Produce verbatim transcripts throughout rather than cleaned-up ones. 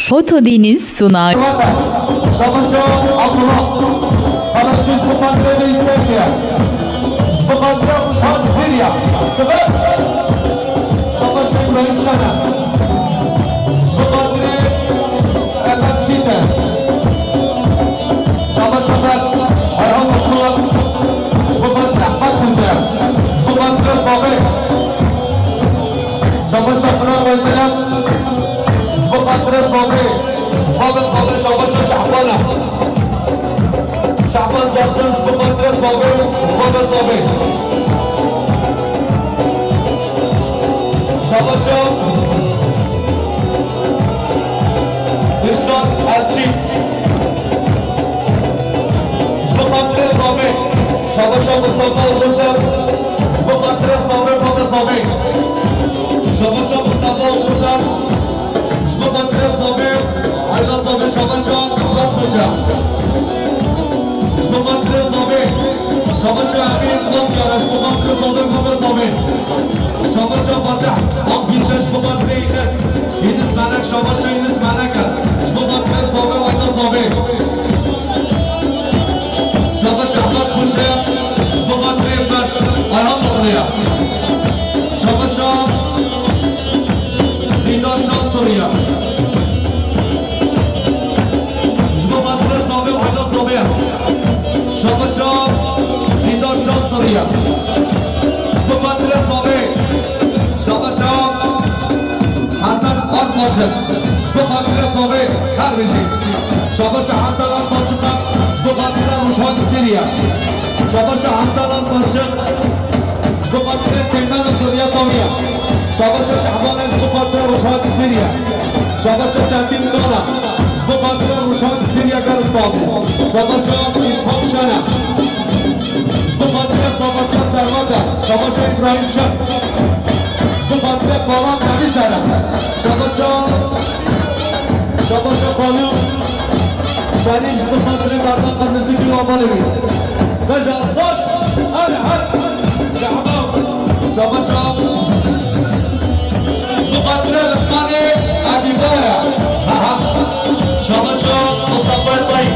Foto Deniz Sunar. Şabaşa Abdullah. Para çiş bu kadre ve istek ya. Ji bo xatirê Rojhilata Sirya. Sibir. Şabaş Îbrahîm Şener. Ji bo xatirê Ehmed Çîte. Şabaş Ehmed Ayhan Mutlu. Ji bo xatirê Ehmed Xunce. Ji bo xatirê Sabê. Şabaş Şafira Baytera. Ji bo xatirê Sabê. Bavê Sabê, şabaşa Şehbana. Şehban Casim, ji bo xatirê Sabê û bavê Sabê. Şabaşa Dilşad Elçî. Ji bo xatirê Sabê. Şabaşa Mustafa Urguser. Ji bo xatirê Sabê, bavê Sabê. Şabaşa Mustafa Urguser. Ji bo xatirê Sabê, aîla Sabê, şabaşa Ahmet Xoca. Ji bo xatirê Sabê, şabaşa Emîn Batyara, ji bo xatirê Sabê, bavê Sabê. Şabaşa Fatih Akbîlçe, ji bo xatirê Înis. Înis Melek, şabaşa Înis Melek e. Ji bo xatirê Sabê, aîla Sabê. Şabaşa Ehmed Xunce, ji bo xatirê Mert Ayhan Oxluya. Şabaşa Dîdar Can Suriye. Ji bo xatirê Sabê û aîla Sabê. Şabaşa Dîdar Can Suriye. Ji bo xatirê Sabê. Şabaşa Hesen Artmaçik. Ji bo xatirê Sabê her bijî. Şabaşa Hesen Artmaçik. Ji bo xatirê Rojhilata Sirya. Şabaşa Hesen Artmaçik. Ji bo xatirê Teymena Sirya Tawiya. Şabaşa Şehbana ji bo xatirê Rojhilata Sirya. Şabaşa Çetin Dana. Ji bo xatirê Rojhilata Sirya gel sabî. Şabaşa Îshak Şena. Ji bo xatirê Sametya Serweta. Şabaşa Îbrahîm Şen. Ji bo xatirê Baran Tevî Zere. Şabaşa, şabaşa Xanû Şerîf, ji bo xatirê Merdan Qirmizî Gül Amanê wî. Beja Aslan, her, her, şehba, şabaşa. Ji bo xatirê Liqmanê Edîbaya. Ha, ha. Şabaşa Mustafayê Tayyîp.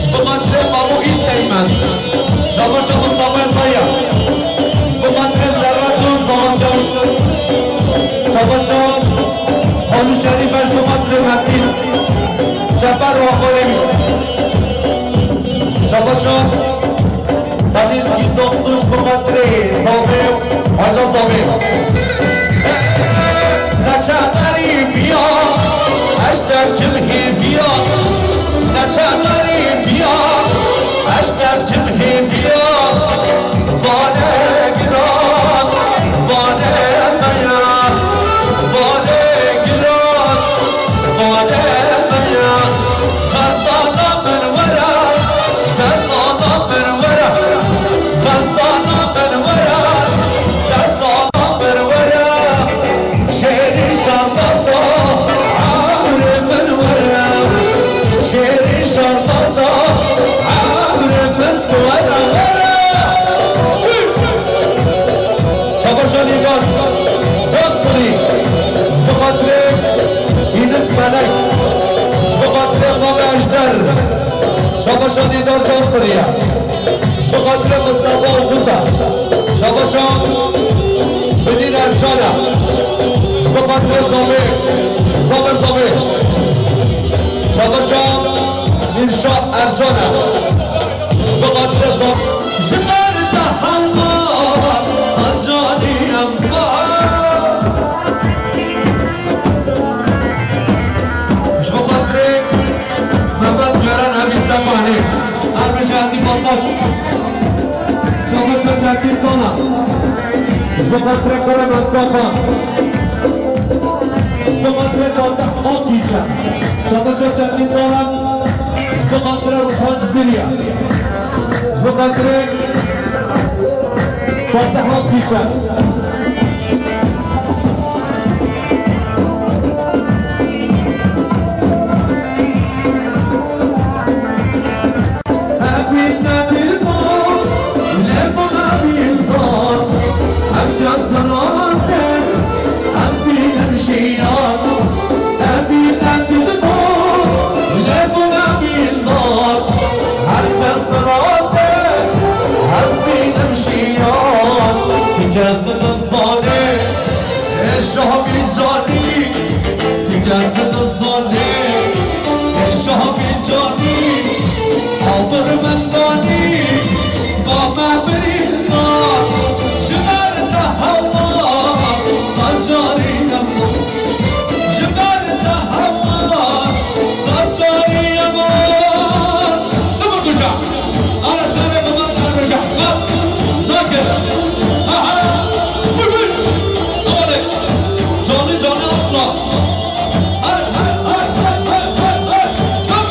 Ji bo xatirê Mamo Îsteymend. Şabaşa Mustafayê Tayyîp. Ji bo xatirê Serret Nur Zaman Dawî. Şabaşa Xanû Şerîfe, ji bo xatirê Metîn. Çeper û Akolê wî. Şabaşa Xelîl Gîndoktu, ji bo xatirê Sabê û aîla Sabê. Neçe xerîbiya, ez derdim hêviya. Neçe xerîbiya, ez derdim hêviya. Vane giran, vane me ya. Vane giran, vane me ya. Xezala min were, delala min were. Xezala min were, delala min were. Şêrî şarlata emrê min were. Şêrî şarlata emrê min were, were. Şabaşa Nîgar Can Sirî. Ji bo xatirê Înis Melek. Ji bo xatirê Mame Ejder. Şabaşa Nîgar Can Sirî ye. Ji bo xatirê Mistefa û Xisa. Şabaşa Binîr Ercan e. Ji bo xatirê Samê. Samê, Samê. Şabaşa Mîrşa Ercan e. Ji bo xatirê Samê. Ji ber te hema sancanî em ba. Ji bo xatirê Mehmet Geren Evî Stepanê, her bijî Edî Baltaç. Şabaşa Çetîn Dana. Ji bo xatirê Kore Mehmet Kapa. Ji bo xatirê Fatih Akbîçe. Şabaşa Çetîn Dana. Ji bo xatirê Ruşan Sirya. Ji bo xatirê Fatih Akbîçe. Şaha Bincanî, tu kes nizanî, ê Şaha Bincanî, abir min danî, ba me birînda, ji ber te hema, sed carî hema, ji ber te hema, sed carî hema. Tu bikuje. Ara serê min derbeje. Ha. Zak e. Ha, ha. Bigul. Amanê. Canî, canî asla. Her, her, her. Hop.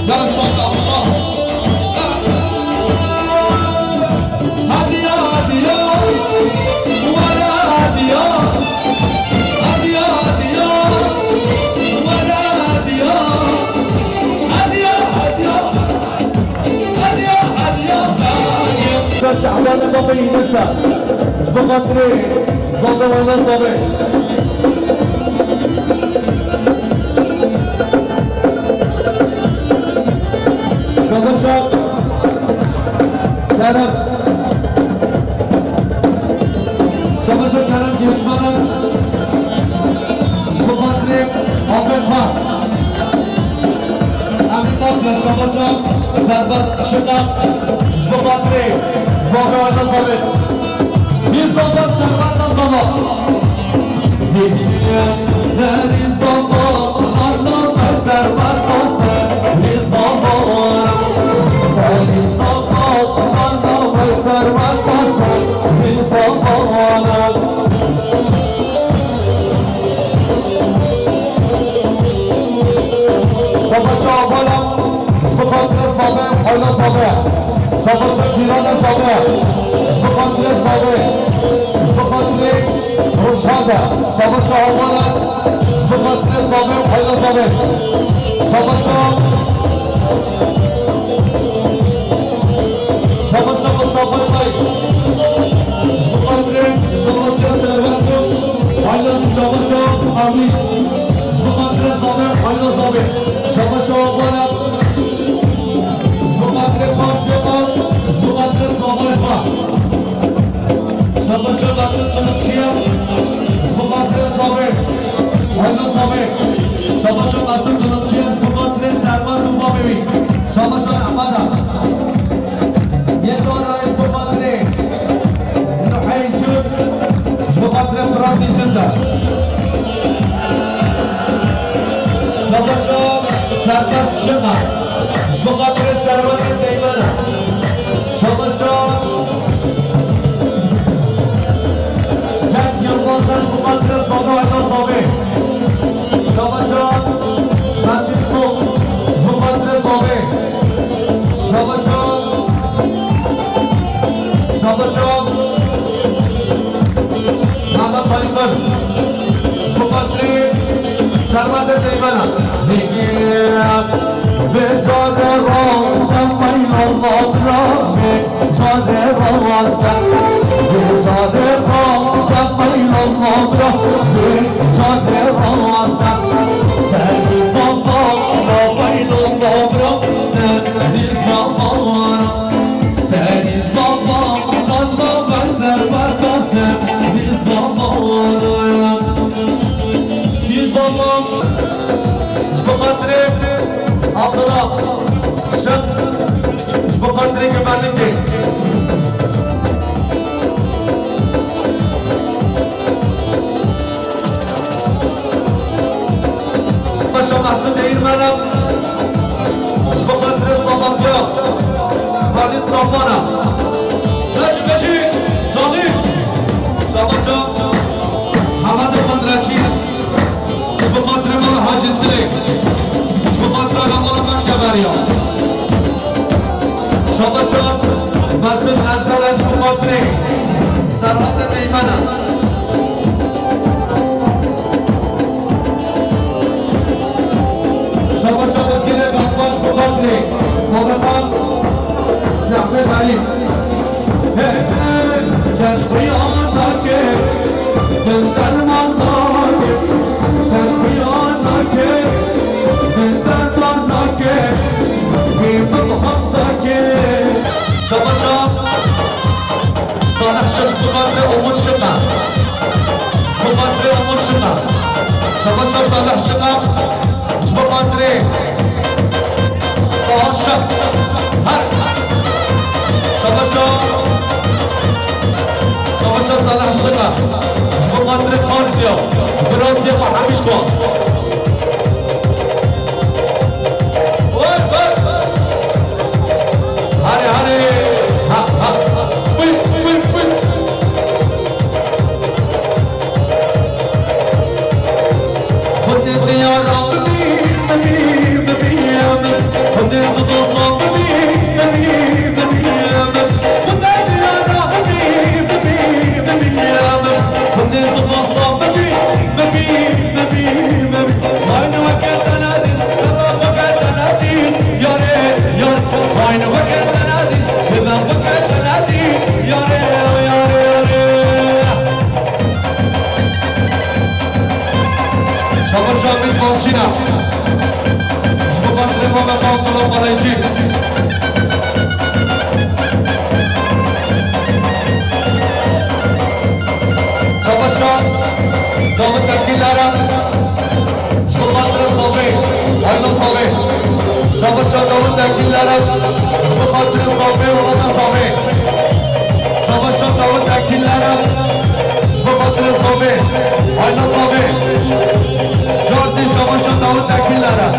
Gel sağda. Ha. Hadi ya, hadi ya. Wala hadi ya. Hadi ya, hadi ya. Wala hadi ya. Hadi ya, hadi ya. Hadi ya, hadi ya, hadi ya. Şehbane baba Yunus e. Ji bo xatirê Zada Wala Zabê. Şabaşa Kerem. Şabaşa Kerem Gêşmana. Ji bo xatirê apê xwe. Em ê tab de şabaşa Serbest Şika. Ji bo xatirê Zada Wala Zabê. Bîr Zada Serbest Zada. Serî zava, arna me serweta serî zava. Serî zava, arna me serweta serî zava. Şabaşa Avala, ji bo xatirê Zabe, Ayla Zabe. Şabaşa Cîrana Zabe, ji bo xatirê Zabe, ji bo xatirê Rojhilata. Şabaşa Avala, ji bo xatirê Zabe û Ayla Zabe. Şabaşa, şabaşa Mustafa Tay. Ji bo xatirê Zavaltiya Serwet û Ayla Şabaşa Amî. Ji bo xatirê Zabe, Ayla Zabe. Şabaşa Avala. Ji bo xatirê xwe, ji bo xatirê Zabe xwe. Şabaşa Qasim Qılıkçıya, ji bo xatirê Zabe, Ayla Zabe. Şabaşa Qasim Qılıkçıya, ji bo xatirê Serwet û bavê wî. Şabaşa Ehmeda. Yek dara ji bo xatirê Nuhey Cuz, ji bo xatirê Firatî Cuz de. Şabaşa Serbest Şika. Ji bo xatirê Serwetê Teymena. Şabaşa Cenk Yilmaz, ji bo xatirê Zabe, Ayla Zabe. Şabaşa Mendîl Sok, ji bo xatirê Zabe. Şabaşa, şabaşa Mehmet Aykır. Ji bo xatirê Serwetê Teymena. Vê carê rast e, meyla nabra, vê carê rast e. Vê carê rast e, meyla nabra, vê carê rast e. Serî zava, meyla nabra, serî zava. Serî zava, qanda me serweta serî zava. Fî zava. Ji bo xatirê Abdullah Şik, ji bo xatirê Geberlikê. Paşa Mehsûd Değirmene. Ji bo xatirê Zavaltiya Walîd Safana. Bejî, bejî, canî. Şabaşa Hemedê Qundreçî. Ji bo xatirê mala Hacî Silê. Ji bo xatirê mala Mekeberiya. Şabaşa Mesut Ensar, ji bo xatirê Serhatê Teymena. Şabaşa Wezîrê Behbaş, ji bo xatirê Babetan Nehmê Xelîl. Hey, hey, keş xiyan nake, dil derman nake, keş xiyan nake, dil derman nake, wê min ham dake. Şabaşa Salih Şaş. Muqaddire Umut Şiqa. Muqaddire Umut Şiqa. Şabaşa Salih Şiqa. Ji bo xatirê Taha Şiq. Her. Şabaşa. Şabaşa Salih Şiqa. Ji bo xatirê Qarsiya. Bi rasiya xwe hemî ji xwe. Wer, wer. Hare, hare. Ha, ha. Uy, uy, uy. Xwedê diyara min bî, min bî, min bî, min. Xwedê tu dosta min bî, min bî, min bî, min. Xwedê diyara min bî, min bî, min bî, min. Xwedê tu dosta min bî, min bî, min bî, min bî. Aynı weke te nedît, hema weke te nedît, yarê, yar. Aynı weke te nedît, hema weke te nedît, yarê, yarê, yarê. Şabaş Ahmet Balçina. Ji bo xatirê Mehmet Abdullah Balayçî. Şabaşa Davut Tekin Lara. Ji bo xatirê Sabê, Ayla Sabê. Şabaşa Davut Tekin Lara. Ji bo xatirê Sabê û Ayla Sabê. Şabaşa Davut Tekin Lara. Ji bo xatirê Sabê, Ayla Sabê. Cardî şabaşa Davut Tekin Lara.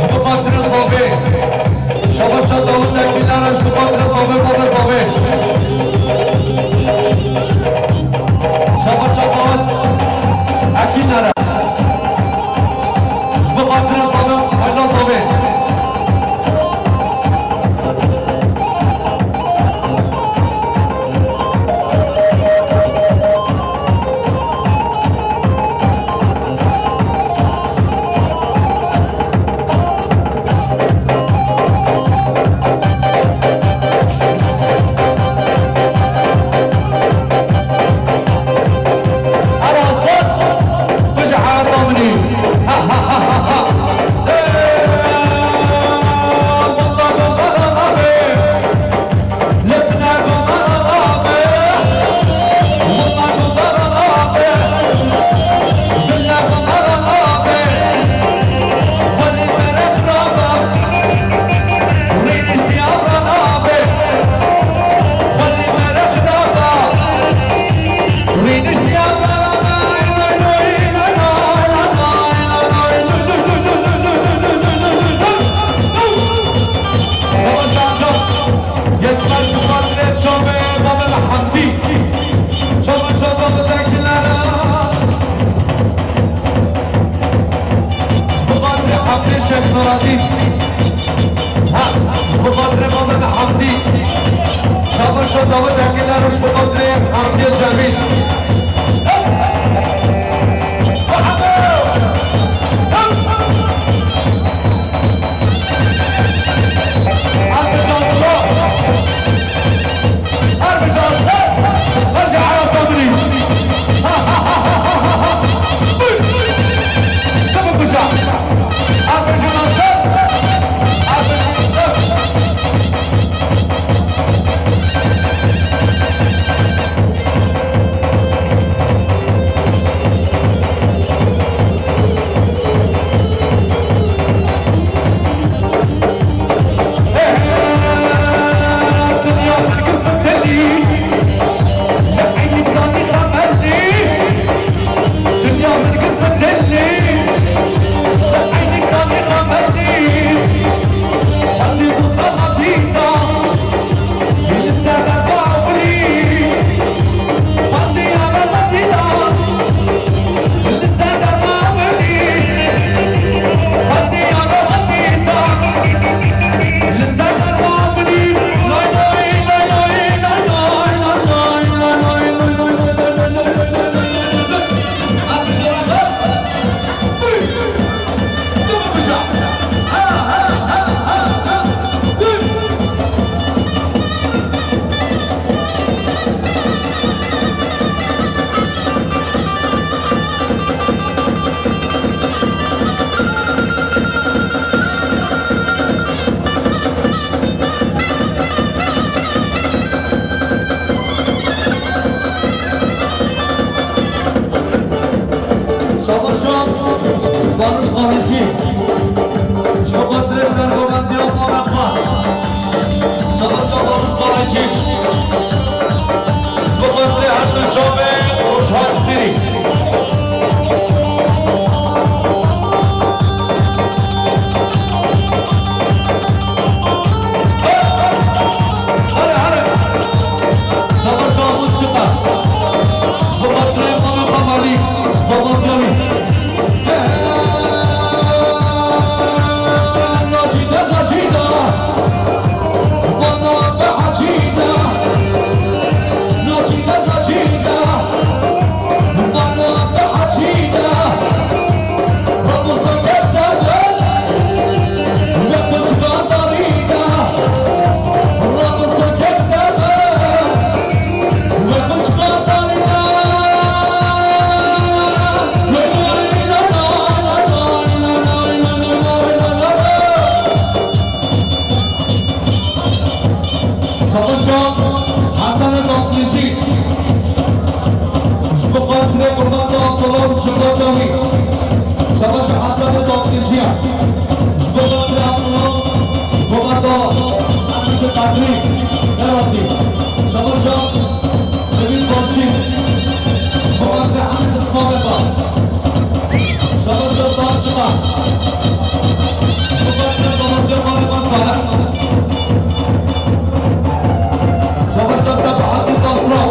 Ji bo xatirê Sabê. Şabaşa Davut Tekin Lara, ji bo xatirê Sabê, bavê Sabê. Şabaşa Davut Tekin Lara. Ji bo xatirê Sabê, Ayla Sabê. Geçmez bu kadret şobe, Babel Hamdi. Çamaşa Davut Tekinlere. Ji bo xatirê Hamdê Şêx Nuradîn. Ha, ji bo xatirê Babel Hamdî. Çamaşa Davut Tekinlere, ji bo xatirê Hamdê Cemîl. Baruş Kalıcı. Ji bo xatirê sergovendiya mala xwe. Savaşa Baruş Kalıcı. Ji bo xatirê her du çavê Rojhayê Zirî. Here, here. Savaşa Mahmut Şipa. Ji bo xatirê Mame Xemalî. Savaşa Diyalî. Savaşa Hasan Tatlıcı. Ji bo xatirê qurbata Abdullah û çiqata wî. Savaşa Hasan Tatlıcı ya. Ji bo xatirê Abdullah, qurbata Ahmet Qadrî, Ferhatî. Savaşa Emin Balcı. Ji bo xatirê Ahmet Ismail Baba. Savaşa Taşima. Ji bo xatirê Sametê Xaliba Salih. Savaşa Sebahatî Basra.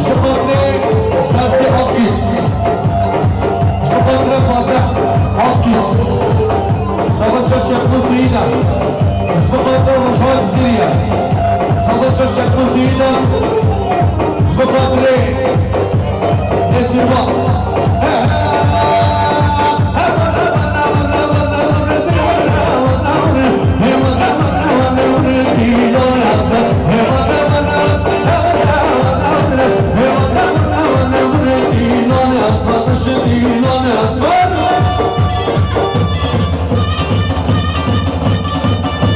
Ji bo xatirê Ferdi Akgîç. Ji bo xatirê Fatih Akgîç. Savaşa Şêxmûs Hîna. Ji bo xatirê Rojhayê Zirî ye. Savaşa Şêxmûs Hîna. Ji bo xatirê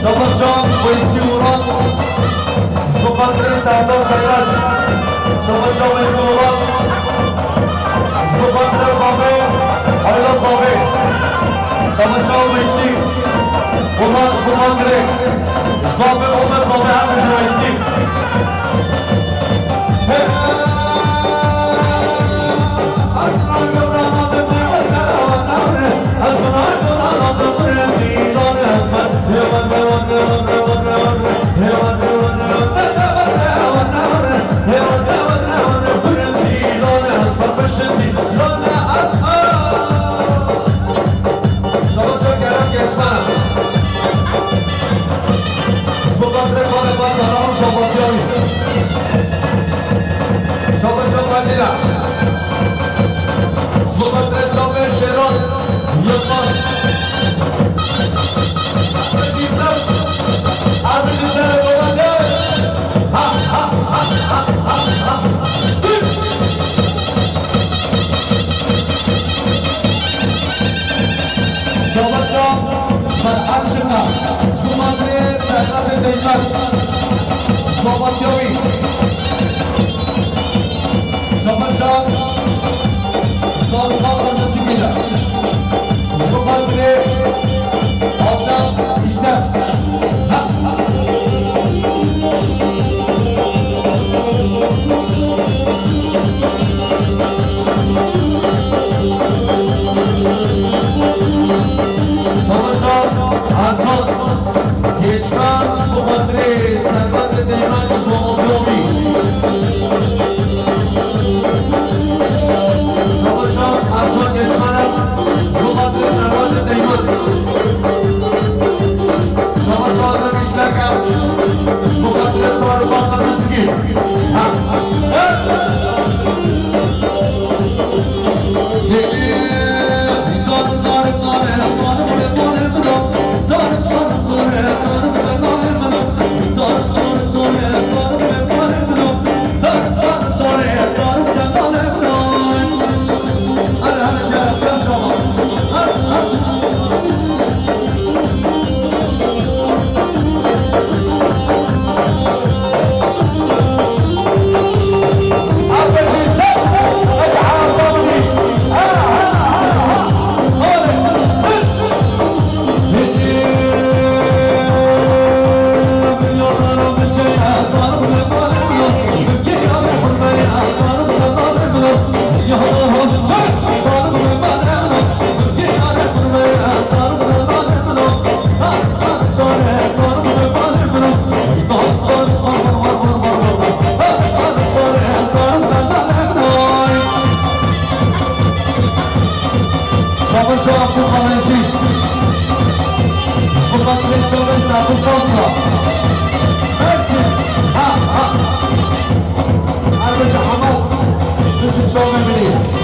Savaşa Weysî Ural. Ji bo xatirê Serdar Seyrac. Savaşa Weysî Ural. Ji bo xatirê Zabê, Ayla Zabê. Savaşa Weysî Ural, ji bo xatirê Zabê, Omer Zabê, her ji Weysî. Çapeşa Kadir. Ji bo xatirê çavê Şêran Yilmaz. Erdê ji ser, erdê ji ser, baba de. Ha, ha, ha. Çapeşa Ferhat Şina. Ji bo xatirê Serhatê Teymur. Ji bo xatirê wî. Çapeşa Saduqa Parmezî Mîna. Ji bo xatirê Adnan Uşter. Çapeşa Ercan Keçmen, ji bo xatirê Servetê Teymur û Zomovyovî. Çapeşa Ercan Keçmen, ji bo xatirê Servetê Teymur. Abdulkalenci. Ji bo xatirê çavên Serhil Basra. Mersin. Ha, ha. Erbêje Hemal. Tişt çavên min î.